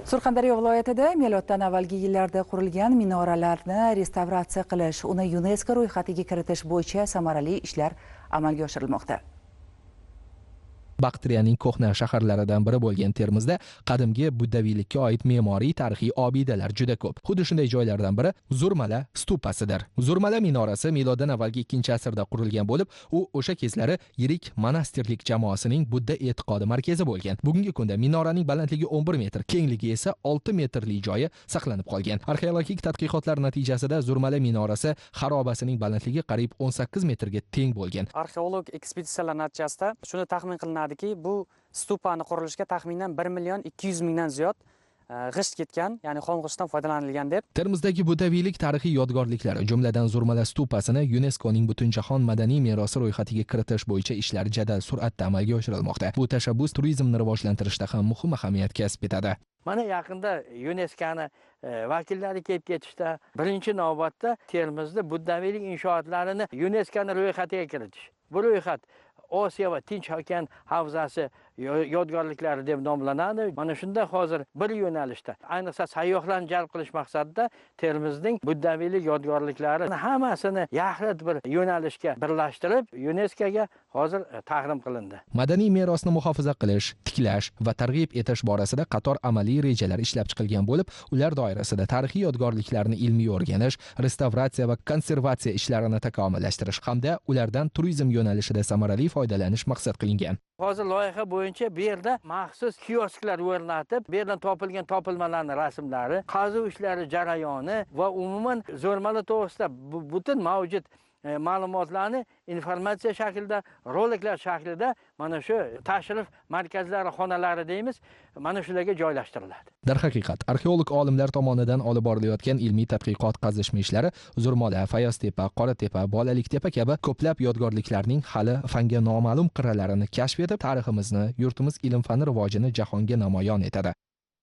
Surxondaryo viloyatida miloddan avvalgi yillarda qurilgan minoralarni restavratsiya qilish, uni UNESCO ro'yxatiga kiritish bo'yicha samarali ishlar amalga oshirilmoqda. Baktriyaning ko'hna shaharlaridan biri bo'lgan Termizda qadimgi buddaviylikka oid me'moriy tarixiy obidalar juda ko'p. Xuddi shunday joylardan biri Zurmala stupasidir. Zurmala minorasi miloddan avvalgi 2-asrda qurilgan bo'lib, u o'sha kezlari yirik monastirlik jamoasining budda e'tiqodi markazi bo'lgan. Bugungi kunda minoraning balandligi 11 metr, kengligi esa 6 metrli joyi saqlanib qolgan. Arxeologik tadqiqotlar natijasida Zurmala minorasi xarobasining balandligi qariyb 18 metrga teng bo'lgan. Arxeolog ekspeditsiyalar natijasida shuni taxmin qilinadi ki bu stupani qurilishiga taxminan 1 200 000 dan ziyod g'isht ketgan, ya'ni xom g'ishtdan foydalanilgan deb. Termizdagi buddaviylik tarixiy yodgorliklari, jumladan Zurmala stupasini UNESCOning Butunjahon madaniy merosi ro'yxatiga kiritish bo'yicha ishlar jadal sur'atda amalga oshirilmoqda. Bu tashabbus turizmni rivojlantirishda ham muhim ahamiyat kasb etadi. Mana yaqinda UNESCOni vakillari kelib ketishda birinchi navbatda Termizda buddaviylik inshootlarini UNESCOni ro'yxatiga kiritish. Bu ro'yxat Osiyo va Tinch okean havzasi yodgorliklari deb nomlanadi. Mana shunda hozir bir yo'nalishda, ayniqsa sayyohlarni jalb qilish maqsadida Termizning buddaviylik yodgorliklari hammasini yaxlit bir yo'nalishga birlashtirib, UNESCOga hozir taqdim qilindi. Madaniy merosni muhofaza qilish, tiklash va targ'ib etish borasida qator amaliy rejalar ishlab chiqilgan bo'lib, ular doirasida tarixiy yodgorliklarni ilmiy o'rganish, restavratsiya va konservatsiya ishlarini takomillashtirish hamda ulardan turizm yo'nalishida samarali foydalanish maqsad qilingan. Hozir loyiha bo'yicha bu yerda maxsus kiosklar o'rnatib, bu yerdan topilgan topilmalarning rasmlari, qazuv ishlari jarayoni va umuman Zo'rmala to'g'risida butun mavjud ma'lumotlarni informatsiya shaklida, roliklar shaklida mana shu tashrif markazlari, xonalari deymiz, mana shularga joylashtiriladi. Darhaqiqat, arxeolog olimlar tomonidan olib borilayotgan ilmiy tadqiqot qazishma ishlari Zurmala, Fayoztepa, Qoratepa, Bolaliktepa kabi ko'plab yodgorliklarning hali fanga noma'lum qirralarini kashf etib, tariximizni, yurtimiz ilm-fani rivojini jahonga namoyon etadi.